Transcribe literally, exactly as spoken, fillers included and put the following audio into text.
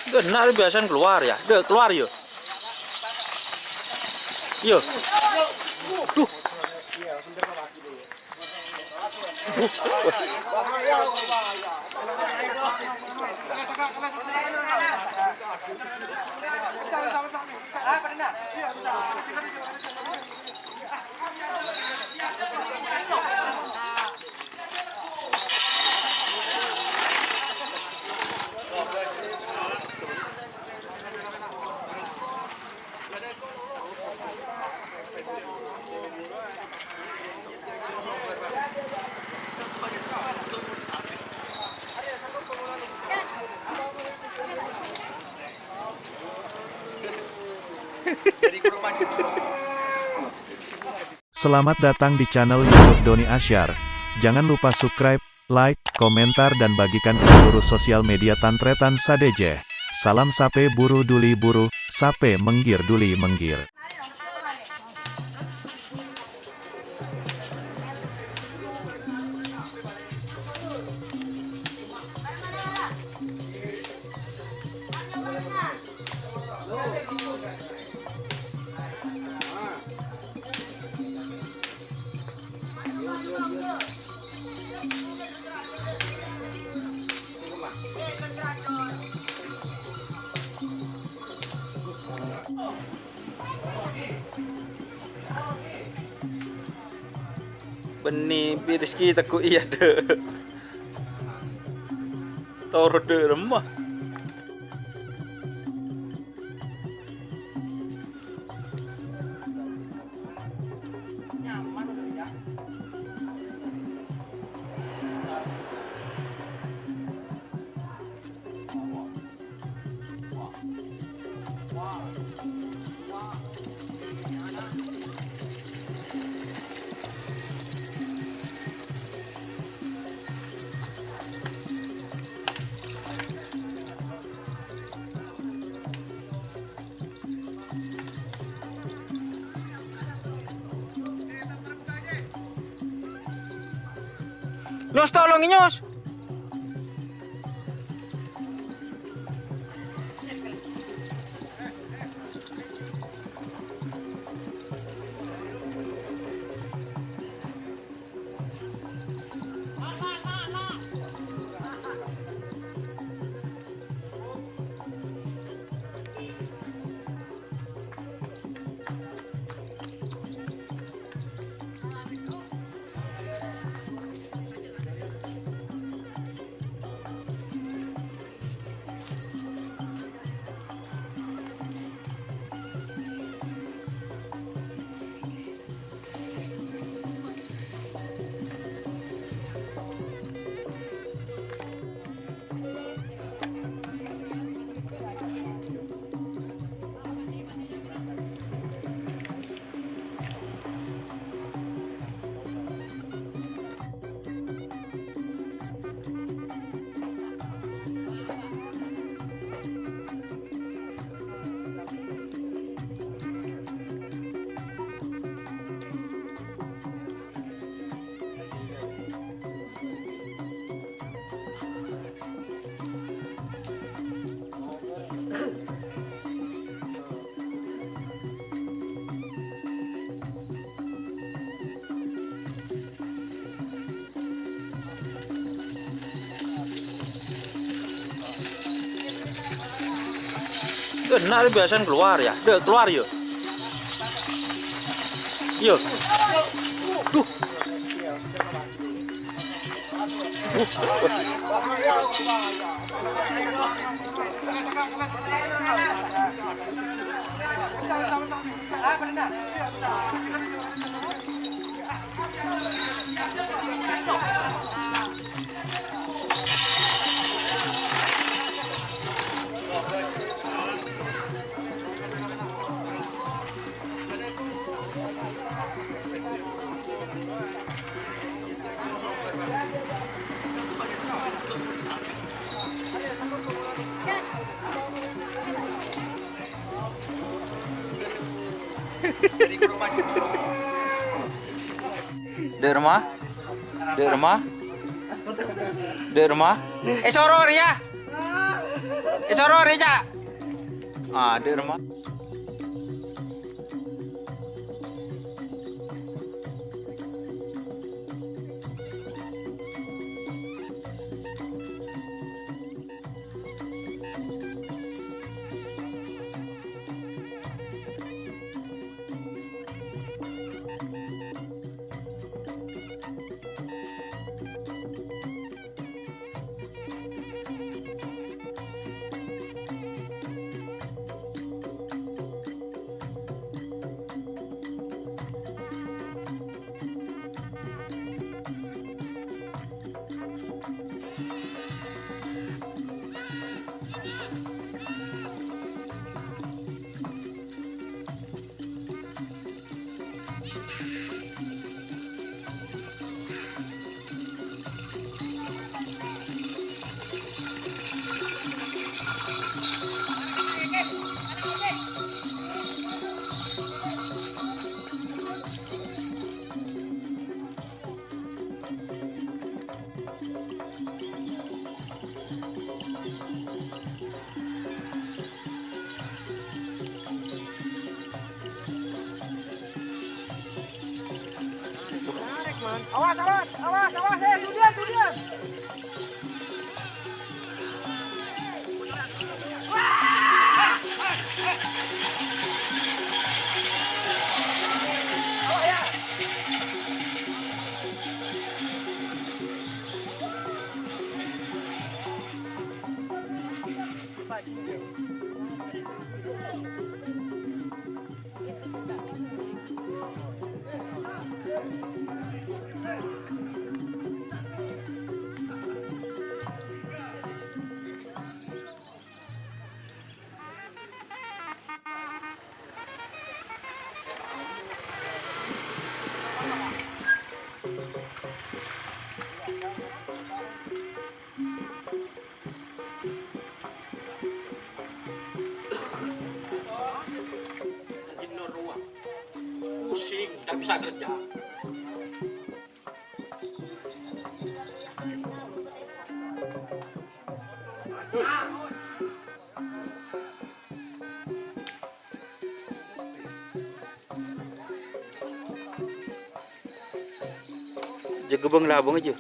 Kena biasanya keluar ya. Dek, keluar ya. Iya. Duh. Selamat datang di channel YouTube Doni Asyar. Jangan lupa subscribe, like, komentar, dan bagikan ke seluruh sosial media Tan Tretan sadhâjâ. Salam sapè buru duli buru, sapè mèngghir duli mèngghir. Bânnè Rizky tegghu' iyâ, Dek. Toro' dâ' remma. Nyos, tolong, Nyos. Kena biasanya keluar ya. Dek, keluar ya. Iya. Duh. Dek Rema? Dek Rema? Dek Rema? Eh, soro, Ria! Èsoro rèya. Adhâ' remma. Awas, awas, awas, awas, eh, dudian, dudian. Pusing, ndak bisa kerja. Jâgâ bâng-labâng jâ.